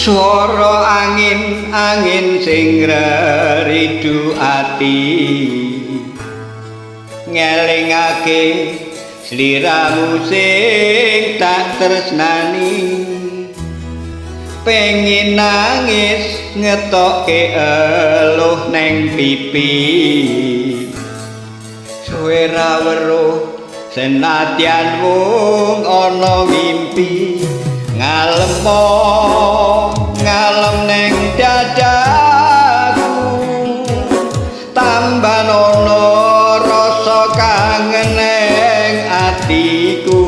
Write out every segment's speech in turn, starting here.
Swara angin angin sing reridu ati ngelingake sliramu sing tak tresnani, pengin nangis ngetokke eluh neng pipi, suwe ra weruh senadyan wong ana mimpi. Ngalemo ngalem neng dadaku, tambah nono rasa kangen neng atiku.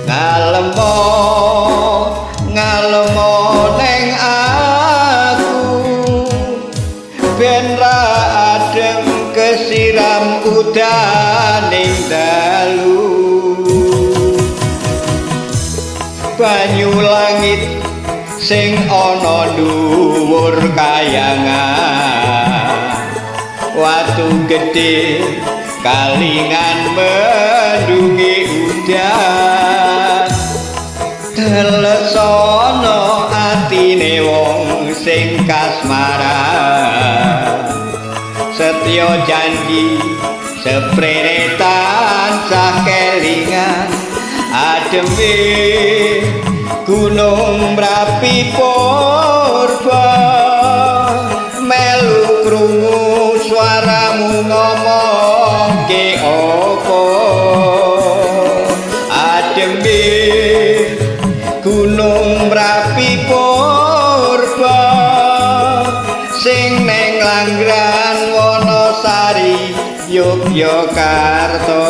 Ngalemo ngalemo neng aku, ben ra adem kesiram udaning dalu. Banyu langit sing ana dhuwur kayangan, watu gedhe kalingan mendungi udan, telesono atine wong sing kasmaran, setya janji seprene tansah kelingan. Ademe Gunung Merapi purba, melu krungu suaramu ngomongke apa. Ademe Gunung Merapi purba, sing neng Langran Wonosari Yogyakarta.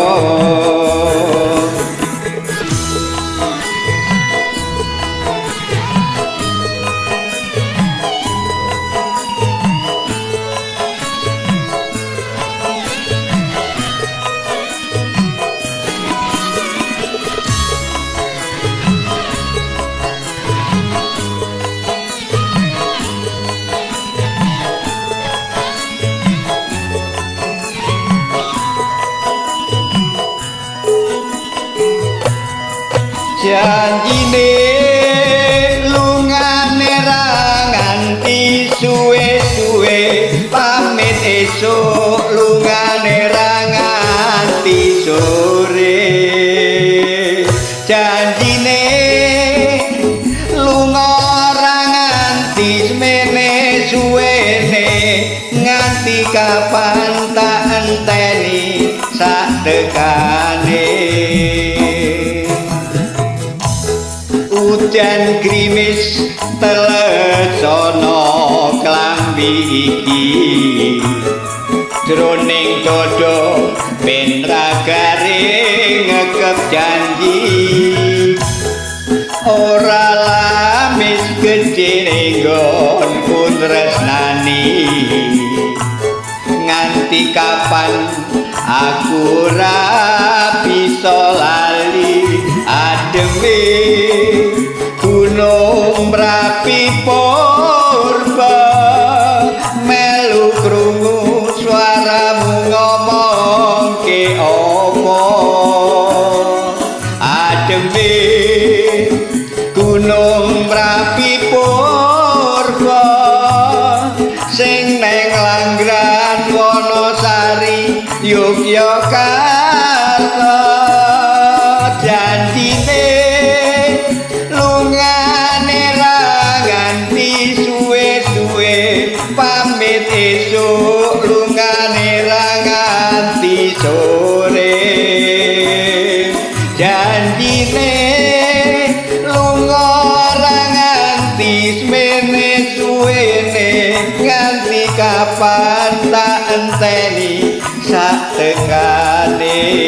Janjine lungane ra nganti suwe-suwe, pamit esuk lungane ra nganti sore. Janjine lunga ra nganti semene suwene, nganti kapan tak enteni sak tekane. Udan grimis telesono klambi iki, jroning dodo ben ra garing ngekep janji. Ora lamis gedhe nggonku tresnani, nganti kapan aku ora bisa lali. Ademe Gunung Merapi purba, melu krungu suaramu ngomongke apa. Ademe Gunung Merapi purba, sing neng Langran Wonosari Yogyakarta. Janjine lungane ra nganti suwe-suwe, pamit esuk lungane ra nganti sore. Janjine lunga ra nganti semene suwene, nganti kapan tak enteni sak tekane.